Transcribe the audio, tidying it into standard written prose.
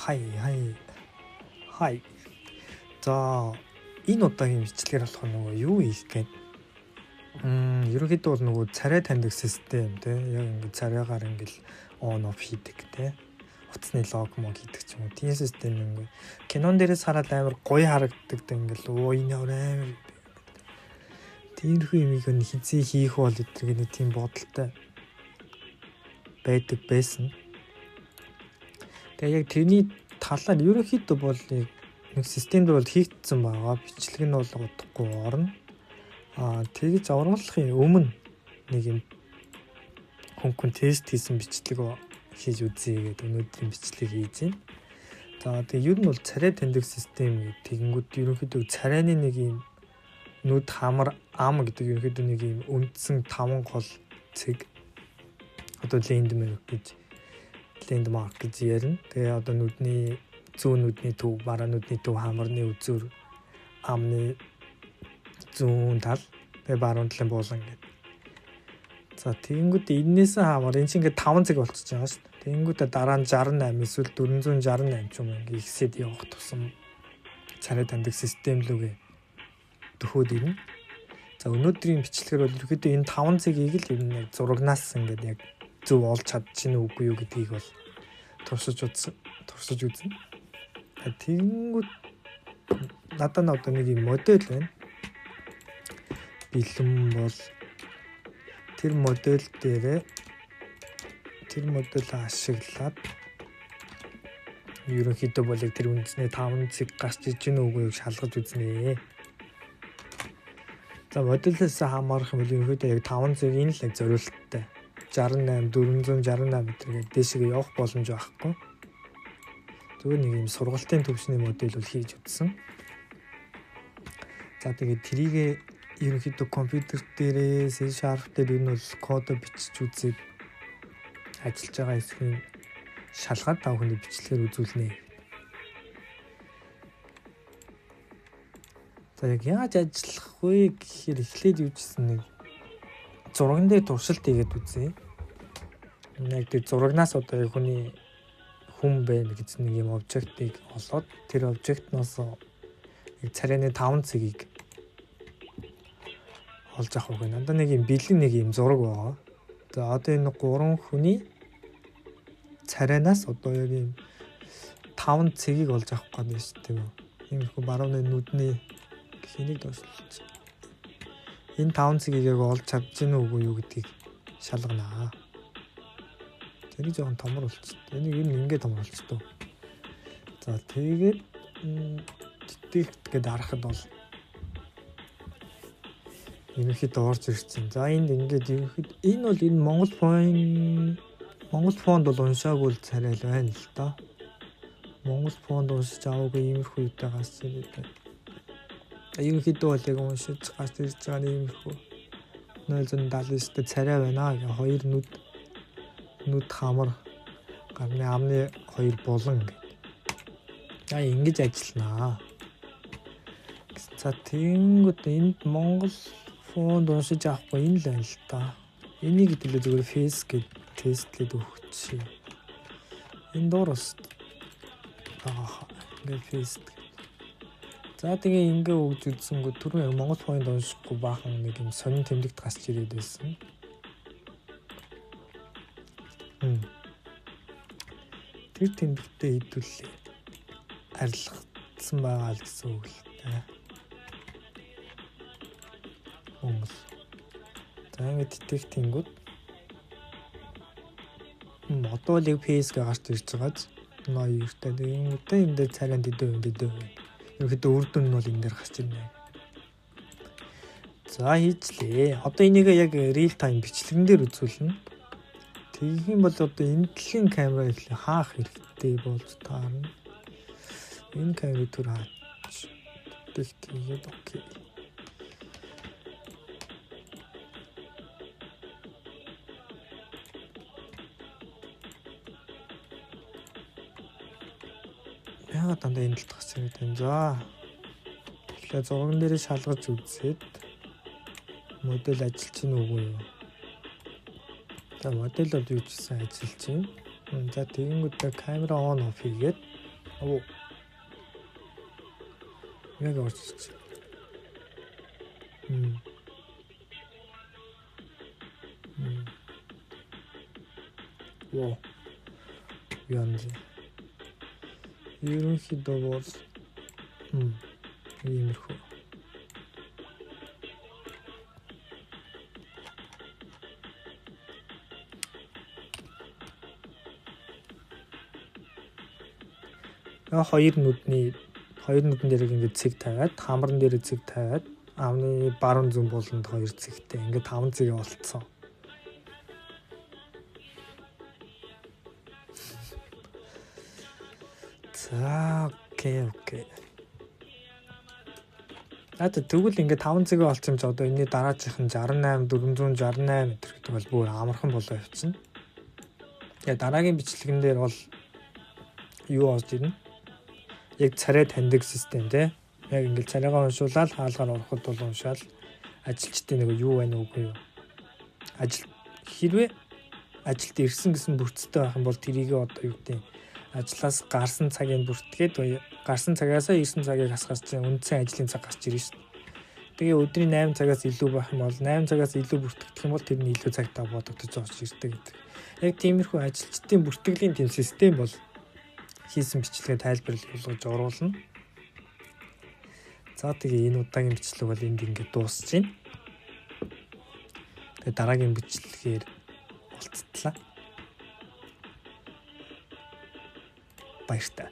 Хай хай хай. За энэ удаагийн бичлэгээр болохоор нөгөө юу хийх гээд ерөнхийдөө бол нөгөө царай таньдаг систем тий, яг ингээд царайгаар ингээд on off хийдэг тий, утасны лог мог хийдэг ч юм уу. Тийм систем ингээд кинон дээрээс хараад амар гоё харагддаг ингээд оо энэ амар тиймэрхүү юмыг нь хизээ хийх бол гэдэг нэг тийм бодолтой байдаг байсан. Тэгээ яг тэрний талаар ерөнхийдөө бол нэг систем дээр бол хийгдсэн байгаа. Бичлэг нь бол удахгүй орно. Тэгж оруулахын өмнө нэг юм хүн тест хийсэн бичлэг хийж үзье гэдэг өнөөдрийн бичлэг хийж байна. За тэгээ ер нь бол царай таньдаг систем тэгэнгүүт ерөнхийдөө царайны нэг юм нүд, хамар, ам гэдэг ерөнхийдөө нэг юм үндсэн 5 гол цэг одоо landmark гэж ярина. Тэгээ одоо нүдний зүүн нүдний төв, баруун нүдний төв, хамарны үзүүр, амны зүүн тал, тэгээ баруун талын буулан гэдэг. За тэгэнгүүт эннээс хамаар энэ чинь ингээд 5 цэг болчихж байгаа шүү дээ. Тэгэнгүүтээ дараа нь 68 эсвэл 468 ч юм ингээд ихсэд явах тусам царай таньдаг систем лүүгээ төхөөд ирнэ. За өнөөдрийн бичлэгээр бол ерөнхийдөө энэ 5 цэгийг л ер нь яг зурагнаас ингээд яг зөв олж чадчихна үгүй юу гэдгийг бол туршиж үзнэ. Тэгэнгүүт надад одоо нэг юм модель байна. Бэлэн бол тэр модель дээрээ тэр модель ашиглаад ерөнхийдөө бол яг тэр үндсний 5 цэг гарч иж гэнэ үгүй юу шалгаж үзнэ. За моделээс хамаарах юм бол ерөнхийдөө яг 5 цэгийн л яг зориулттай 68 468 метр гээд дээшээ явах боломж байхгүй. Зүгээр нэг юм сургалтын төвшний модель бол хийж үзсэн. За тэгээд тэрийг ерөнхийдөө компьютер дээрээ C# дээр энэ бол код бичиж үзээд ажиллаж байгаа хэсгийг шалгаад та бүхэнд бичлэгээр үзүүлнэ. За яг яаж ажиллах вэ гэхээр эхлээд юу гэсэн нэг зурган дээр туршилт хийгээд үзье. Яг тэр зурагнаас одоо яг хүний хүн байна гэж нэг юм обжектыг олоод тэр обжектноос яг царайны 5 цэгийг олж авах үг. Надад нэг юм бэлэн нэг юм зураг байгаа. За одоо энэ 3 хүний царайнаас одоо яг юм 5 цэгийг олж авах гэдэг шүү дээ. Иймэрхүү барууны нүдний хэнийг доошлуулж. Энэ 5 цэгийг яг олж чадж гэнэ үгүй юу гэдгийг шалганаа. Тэрийг жоохон томор болчих. Энийг ер нь ингээд томор болчихдоо. За тэгээд detect гэдээ харахад бол ерөнхийдөө орж ирсэн. За энд ингээд ерөнхийд энэ бол энэ Монгол фонд бол уншаагүй л царай л байна л да. Монгол фонд уншиж аваагүй иймэрхүү юутай гарч ирээд байна. Ерөнхийдөө бол яг уншиж гарч ирж байгаа нь иймэрхүү 0.79-тэй царай байна гэх хоёр нүд хамар гарны амны хоёр булан гэдэг. За ингэж ажилланаа. За тэгэнгүүт энд Монгол фонд уншиж авахгүй энэ л байна л да. Энийг хэдүүлээ зүгээр фейс гэж тестлээд өгчих. Энэ дуур бас байгаа. Ингээд фейс. За тэгээ ингээ өгж үзсэнгүү түрүү Монгол фонд уншихгүй баахан нэг юм сонин тэмдэгт гарч ирээд байсан. Тэр тэмдэгтээ хэдүүлээ арилгацсан байгаа л гэсэн үг л дээ. Монгол. За ингээд detect хийнгүүт одоо л яг face гээ гарч ирж байгааз 02-тай. Тэгэнгүүтээ энэ дээр царайн дэдөө дэдөө. Ерөнхийдөө үр дүн нь бол энэ дээр гарч ирнэ. За хийжлээ. Одоо энийг яг real time бичлэгэн дээр үзүүлнэ. Тэгэх юм бол одоо энэ талын камера эхлээ хаах хэрэгтэй болж таарна. Энэ камерыг түр хаач. Detect хийгээд окей. Яагаад дандаа энэ талд гарч ирээд байна. За. Тэгэхээр зурган дээрээ шалгаж үзээд модель ажиллаж гин үгүй юу? За модель бол юу ч гэсэн ажиллаж байна. За тэгэнгүүтээ камера on off хийгээд Оо. Яг орж ирж. Оо. Янз. Ерөнхийдөө бол иймэрхүү. Хоёр нүдэн дээр ингээд цэг тавиад, хамран дээр цэг тавиад, амны баруун зүүн буланд хоёр цэгтэй ингээд 5 цэг олцсон. За, окей. Тэгвэл ингээд 5 цэгээ олцсон юм чи одоо энэний дараачих нь 68 468 гэдэг бол бүр амархан болоо явчихна. Тэгээ дараагийн бичлэгэн дээр бол юу орж ирнэ? Яг царай таньдаг систем тий. Яг ингээд царайгаа уншуулаад хаалгаар ороход бол уншаал ажилчдын нэг юу байна үгүй юу. Ажил хэрвээ ажилд ирсэн гэсэн бүртэлтэй байх юм бол тэрийг одоо юу гэдэг ажлаас гарсан цагийг бүртгээд гарсан цагаасаа ирсэн цагийг хасгаас чинь үндсэн ажлын цаг гарч ирнэ шүү дээ. Тэгээ өдрийн 8 цагаас илүү байх юм бол 8 цагаас илүү бүртгэх юм бол тэр нь илүү цагтаа бодогдож орж ирдэг гэдэг. Яг тиймэрхүү ажилчдын бүртгэлийн тийм систем бол хийсэн бичлэгээ тайлбарлаж оруулна. За тэгээ энэ удаагийн бичлэг бол энд ингээд дуусч байна. Тэгээ дараагийн бичлэгээр уулзтлаа. Баяртай.